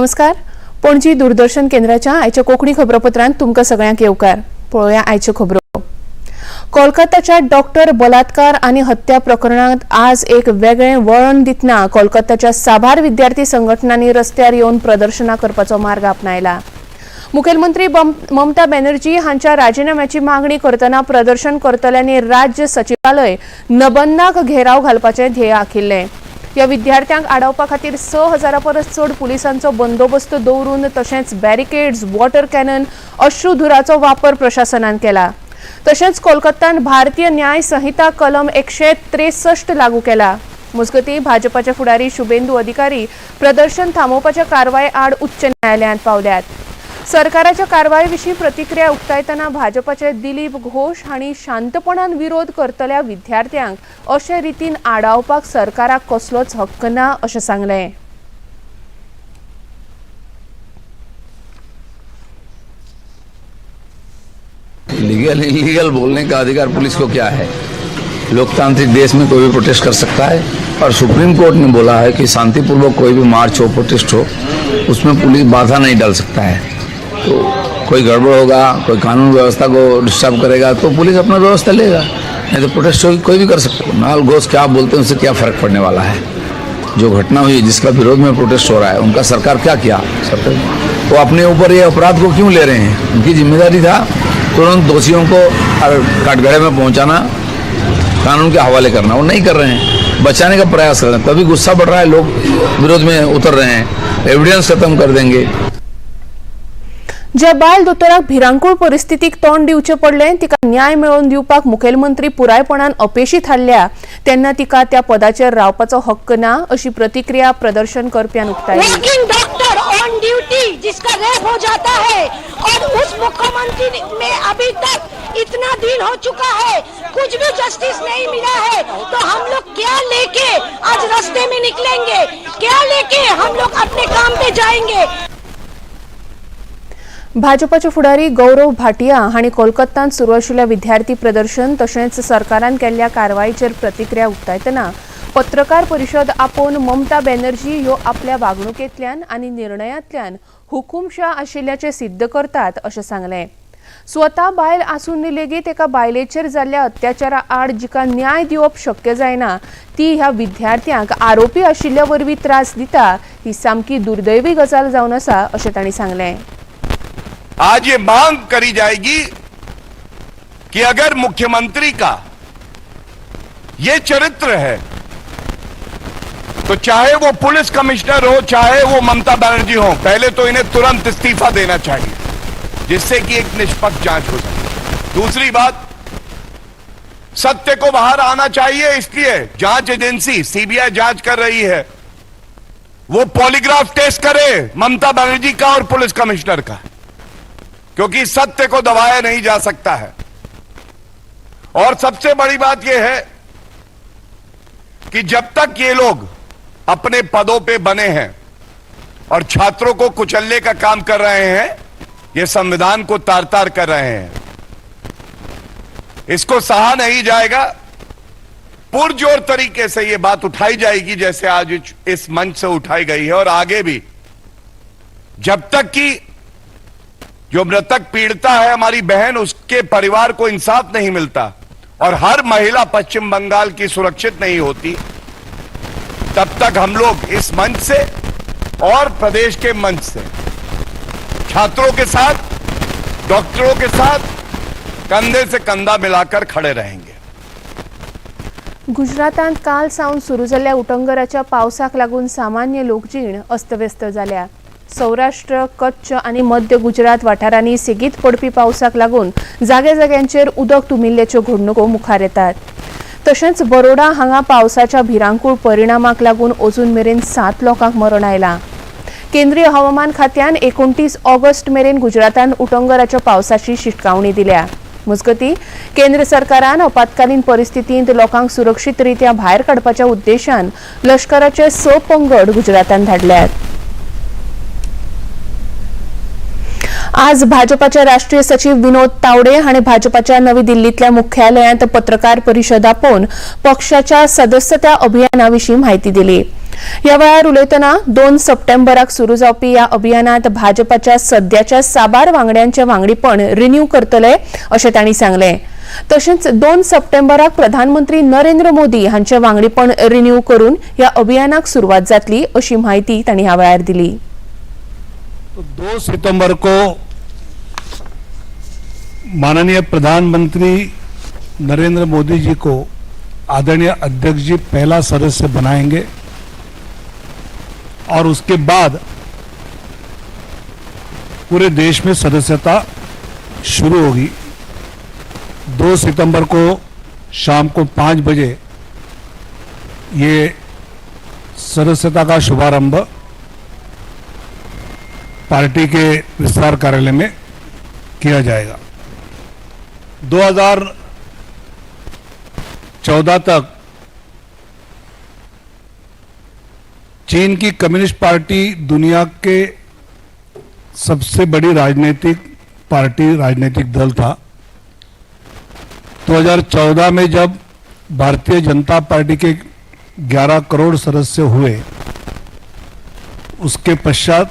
नमस्कार, पणजी दूरदर्शन केंद्राच्या आयच्या कोंकणी खबरापत्रांत तुमकां सगळ्यांक येवकार. पळोवया आयच्यो खबरो. कोलकाताच्या डॉक्टर बलात्कार आनी हत्या प्रकरणांत आज एक वेगळें वळण दितना कोलकाताच्या साबार विद्यार्थी संघटनांनी रस्त्यार येवन प्रदर्शनां करपाचो मार्ग आपणायला. मुखेलमंत्री ममता बॅनर्जी हांच्या राजीनाम्याची मागणी करतना प्रदर्शन करतल्यांनी राज्य सचिवालय नबन्नाक घेराव घालपाचें ध्येय आखिल्लें. ह्या विद्यार्थ्यांक आडावपा खातीर 6,000 परस चड पुलिसांचो बंदोबस्त दवरून तशेंच बॅरिकेड्स, वॉटर कॅनन, अश्रुधुराचो वापर प्रशासनान केला. तशेंच कोलकातान भारतीय न्याय संहिता कलम 163 लागू केला. मजगतीं, भाजपाचे फुडारी शुभेंदू अधिकारी प्रदर्शन थांबोवपाच्या कारवाये आड उच्च न्यायालयांत पावल्यात. सरकाराच्या कारवाये विशीं प्रतिक्रिया उक्तायतना भाजपाचे दिलीप घोष हांणी शांतपणान विरोध करतल्या विद्यार्थ्यांक अशे रितीन आडावपाक सरकाराक कसलोच हक्क ना अशें सांगलें. लीगल इलीगल बोलने का अधिकार पुलिस को क्या है? लोकतांत्रिक देश में कोई भी प्रोटेस्ट कर सकता है और सुप्रीम कोर्ट ने बोला है कि शांतिपूर्वक कोई भी मार्च हो, प्रोटेस्ट हो, उसमें पुलिस बाधा नहीं डाल सकता है। तो कोई गड़बड़ होगा, कोई कानून व्यवस्था को डिस्टर्ब करेगा तो पुलिस अपना व्यवस्था लेगा, नहीं तो प्रोटेस्ट कोई भी कर सकता है। कुणाल घोष क्या बोलते हैं, उससे क्या फर्क पड़ने वाला है? जो घटना हुई, जिसका विरोध में प्रोटेस्ट हो रहा है, उनका सरकार क्या किया? सरकार वो अपने ऊपर ये अपराध को क्यों ले रहे हैं? उनकी जिम्मेदारी था तुरंत दोषियों को और कटघरे में पहुंचाना, कानून के हवाले करना। वो नहीं कर रहे हैं, बचाने का प्रयास कर रहे हैं, तभी गुस्सा बढ़ रहा है, लोग विरोध में उतर रहे हैं। एविडेंस खत्म कर देंगे। ज्या बायल दोतोराक भिरांकूळ परिस्थितीक तोंड दिवचें पडलें, तिका न्याय मेळोवन दिवपाक मुखेलमंत्री पुरायपणान अपेशी थारल्या, तेन्ना तिका त्या पदाचेर रावपाचो हक्क ना अशी प्रतिक्रिया प्रदर्शन करप्यान उक्तायली. वर्किंग डॉक्टर ऑन ड्यूटी जिसका रेप हो जाता है और उस मुख्यमंत्री में अभी तक इतना दिन हो चुका है, कुछ भी जस्टिस नहीं मिला है, तो हम लोग क्या लेके आज रास्ते में निकलेंगे? क्या लेके हम लोग अपने काम पे जाएंगे? भाजपाचे फुडारी गौरव भाटिया हांणी कोलकातांत सुरू आशिल्ल्या विद्यार्थी प्रदर्शन तशेंच सरकारान केल्ल्या कारवायेचेर प्रतिक्रिया उक्तायतना पत्रकार परिशद आपोवन ममता बॅनर्जी ह्यो आपल्या वागणुकेंतल्यान आनी निर्णयांतल्यान हुकुमशा आशिल्ल्याचें सिद्ध करतात अशें सांगलें. स्वता बायल आसून लेगीत एका बायलेचेर जाल्ल्या अत्याचारा आड जिका न्याय दिवप शक्य जायना, ती ह्या विद्यार्थ्यांक आरोपी आशिल्ल्या वरवीं त्रास दिता, ही सामकी दुर्दैवी गजाल जावन आसा अशें तांणी सांगलें. आज ये मांग करी जाएगी कि अगर मुख्यमंत्री का ये चरित्र है तो चाहे वो पुलिस कमिश्नर हो, चाहे वो ममता बनर्जी हो, पहले तो इन्हें तुरंत इस्तीफा देना चाहिए, जिससे कि एक निष्पक्ष जांच हो सके। दूसरी बात, सत्य को बाहर आना चाहिए, इसलिए जांच एजेंसी सीबीआई जांच कर रही है, वो पॉलीग्राफ टेस्ट करे ममता बनर्जी का और पुलिस कमिश्नर का, क्योंकि सत्य को दबाया नहीं जा सकता है। और सबसे बड़ी बात यह है कि जब तक ये लोग अपने पदों पे बने हैं और छात्रों को कुचलने का काम कर रहे हैं, ये संविधान को तार तार कर रहे हैं, इसको सहा नहीं जाएगा। पुरजोर तरीके से ये बात उठाई जाएगी, जैसे आज इस मंच से उठाई गई है, और आगे भी जब तक कि जो मृतक पीड़िता है, हमारी बहन, उसके परिवार को इंसाफ नहीं मिलता और हर महिला पश्चिम बंगाल की सुरक्षित नहीं होती, तब तक हम लोग इस मंच से और प्रदेश के मंच से छात्रों के साथ, डॉक्टरों के साथ कंधे से कंधा मिलाकर खड़े रहेंगे। गुजरातांत काल सावन सुरू जाल्ल्या उटंगराच्या पावसाक लागून सामान्य लोकजीण अस्तव्यस्त जाल्या. सौराष्ट्र, कच्छ आनी मध्य गुजरात वाठारांनी सेगीत पडपी पावसाक लागून जाग्या जाग्यांचेर उदक तुमिल्ल्याच्यो घडणुको मुखार येतात. तशेंच बरोडा हांगा पावसाच्या भिरांकूळ परिणामाक लागून अजून मेरेन 7 लोकांक मरण आयलां. केंद्रीय हवामान खात्यान 29 ऑगस्ट मेरेन गुजरातांत उटंगराच्या पावसाची शिटकावणी दिल्या. मजगतीं, केंद्र सरकारान आपत्कालीन परिस्थितींत लोकांक सुरक्षीत रित्या भायर काडपाच्या उद्देशान लश्कराचे 6 पंगड गुजरातांत धाडल्यात. आज भाजपाचे राष्ट्रीय सचिव विनोद तावडे हांणी भाजपाच्या नवी दिल्लींतल्या मुख्यालयांत पत्रकार परिशद आपोवन पक्षाच्या सदस्यता अभियाना विशीं म्हायती दिली. ह्या वेळार उलयतना 2 सप्टेंबराक सुरू जावपी ह्या अभियानात भाजपाच्या सद्याच्या साबार वांगड्यांचे वांगडीपण रिन्यू करतले अशें तांणी सांगलें. तशेंच 2 सप्टेंबराक प्रधानमंत्री नरेंद्र मोदी हांचे वांगडीपण रिन्यू करून ह्या अभियानाक सुरवात जातली अशी म्हायती तांणी ह्या वेळार दिली. तो 2 सितंबर को माननीय प्रधानमंत्री नरेंद्र मोदी जी को आदरणीय अध्यक्ष जी पहला सदस्य बनाएंगे और उसके बाद पूरे देश में सदस्यता शुरू होगी। 2 सितंबर को शाम को 5 बजे ये सदस्यता का शुभारंभ पार्टी के विस्तार कार्यालय में किया जाएगा। 2014 तक चीन की कम्युनिस्ट पार्टी दुनिया के सबसे बड़ी राजनीतिक पार्टी, राजनीतिक दल था। 2014 में जब भारतीय जनता पार्टी के 11 करोड़ सदस्य हुए, उसके पश्चात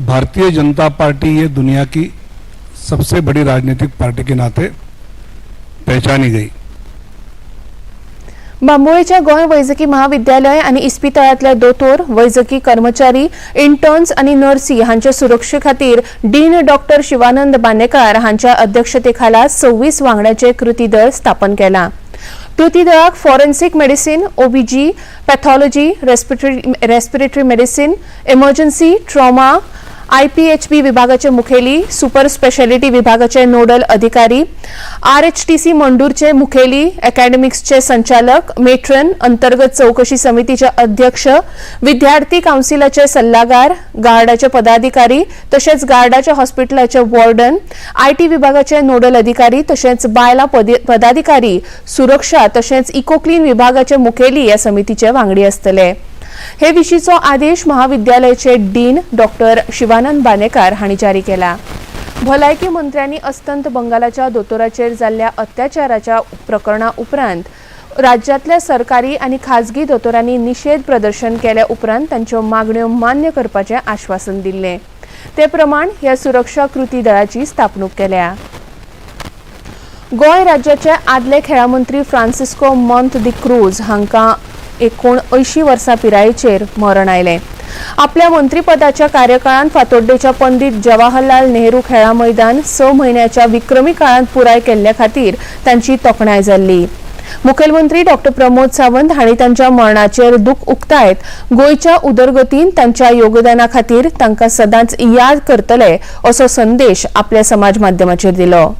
भारतीय जनता पार्टी ये दुनिया की सबसे बड़ी राजनीतिक पार्टी के नाते पहचानी गई। बांबोळेच्या गोंय वैजकी महाविद्यालय आनी इस्पितळांतले दोतोर, वैजकी कर्मचारी, इंटर्न्स आनी नर्सी हांचे सुरक्षे खातीर डीन डॉक्टर शिवानंद बांदेकार हांच्या अध्यक्षतेखाला 26 वांगड्याचे कृती दळ स्थापन केला. कृती दळाक forensic medicine, OBG, pathology, respiratory medicine, emergency, trauma, IPHB विभागाचे मुखेली, सुपर स्पेशालिटी विभागाचे नोडल अधिकारी, आरएचटीसी मंडूरचे मुखेली, अकॅडमिक्सचे संचालक, मेट्रन, अंतर्गत चौकशी समितीचे अध्यक्ष, विद्यार्थी काउन्सिलाचे सल्लागार, गार्डाचे पदाधिकारी, तशेंच गार्डाच्या हॉस्पिटलाचे वॉर्डन, IT विभागाचे नोडल अधिकारी, तशेंच बायलां पदाधिकारी, सुरक्षा तशेंच इकोक्लीन विभागाचे मुखेली ह्या समितीचे वांगडी आसतले. हे विशींचो आदेश महाविद्यालयाचे डीन डॉक्टर शिवानंद बांदेकार हांणी जारी केला. भलायकी मंत्र्यांनी अस्तंत बंगालाच्या दोतोराचेर जाल्ल्या अत्याचाराच्या प्रकरणा उपरांत राज्यांतल्या सरकारी आनी खाजगी दोतोरांनी निशेध प्रदर्शन केल्या उपरांत तांच्यो मागण्यो मान्य करपाचें आश्वासन दिल्लें. ते प्रमाण ह्या सुरक्षा कृती दळाची स्थापणूक केल्या. गोंय राज्याचे आदले खेळा मंत्री फ्रांसिस्को मोंत दी क्रूज हांकां 79 वर्सां पिरायेचेर मरण आयलें. आपल्या मंत्रीपदाच्या कार्यकाळांत फातोड्डेच्या पंडित जवाहरलाल नेहरू खेळा मैदान 6 म्हयन्याच्या विक्रमी काळांत पुराय केल्ल्या खातीर तांची तोखणाय जाल्ली. मुखेलमंत्री डॉक्टर प्रमोद सावंत हांणी तांच्या मरणाचेर दुख उक्तायत गोंयच्या उदरगतीन तांच्या योगदाना खातीर तांकां सदांच याद करतले असो संदेश आपल्या समाज माध्यमाचेर दिलो.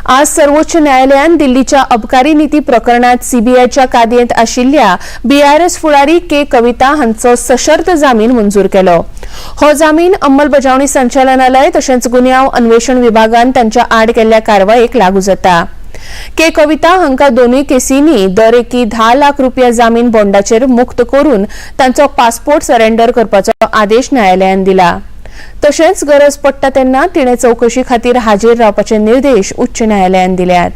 आज सर्वोच्च न्यायालयान दिल्लीच्या अबकारी नीती प्रकरणात सीबीआयच्या कादयेंत आशिल्ल्या बीआरएस फुडारी के कविता हांचो सशर्त जामीन मंजूर केलो. हो जामीन अंमलबजावणी संचालनालय तशेंच गुन्यांव अन्वेषण विभागान तांच्या आड केल्ल्या कारवायेक लागू जाता. के कविता हांकां दोनूय केसींनी दर एकी 10 लाख रुपया जामीन बॉन्डाचेर मुक्त करून तांचो पासपोर्ट सरेंडर करपाचो आदेश न्यायालयान दिला. तशेंच गरज पडटा तेन्ना तिणें चवकशी खातीर हाजीर रावपाचे निर्देश उच्च न्यायालयान दिल्यात.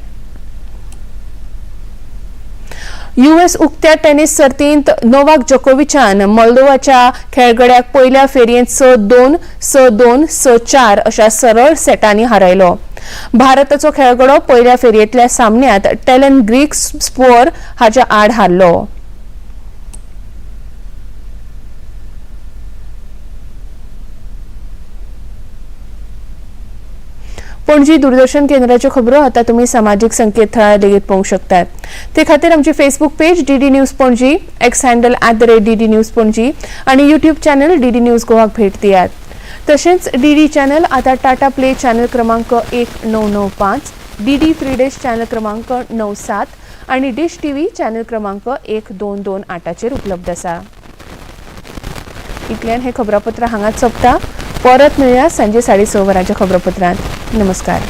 यूएस उक्त्या टेनिस सर्तींत नोवाक जोकोविचान मोल्दोवाच्या खेळगड्याक पयल्या फेरयेंत 6-2, 6-2, 6-4 अशा सरळ सेटांनी हारयलो. भारताचो खेळगडो पयल्या फेरयेंतल्या सामन्यांत टेलन ग्रीक स्पोर हाच्या आड हारलो. पणजी दूरदर्शन केंद्राच्यो खबरो आतां तुमी समाजीक संकेतथळार लेगीत पळोवंक शकतात. ते खातीर आमची Facebook page DD news Panaji, X handle @DD news Panaji आनी यूट्यूब चॅनल डीडी न्यूज गोवाक भेट दियात. तशेंच डीडी चॅनल आतां टाटा प्ले चॅनल क्रमांक 1995, डीडी फ्री डिश चॅनल क्रमांक 97 आनी डिश टीव्ही चॅनल क्रमांक 1228चेर उपलब्ध आसा. इतल्यान हें खबरापत्र हांगाच सोंपता. परत मेळया सांजे 6:30 वरांच्या खबरापत्रांत. नमस्कार.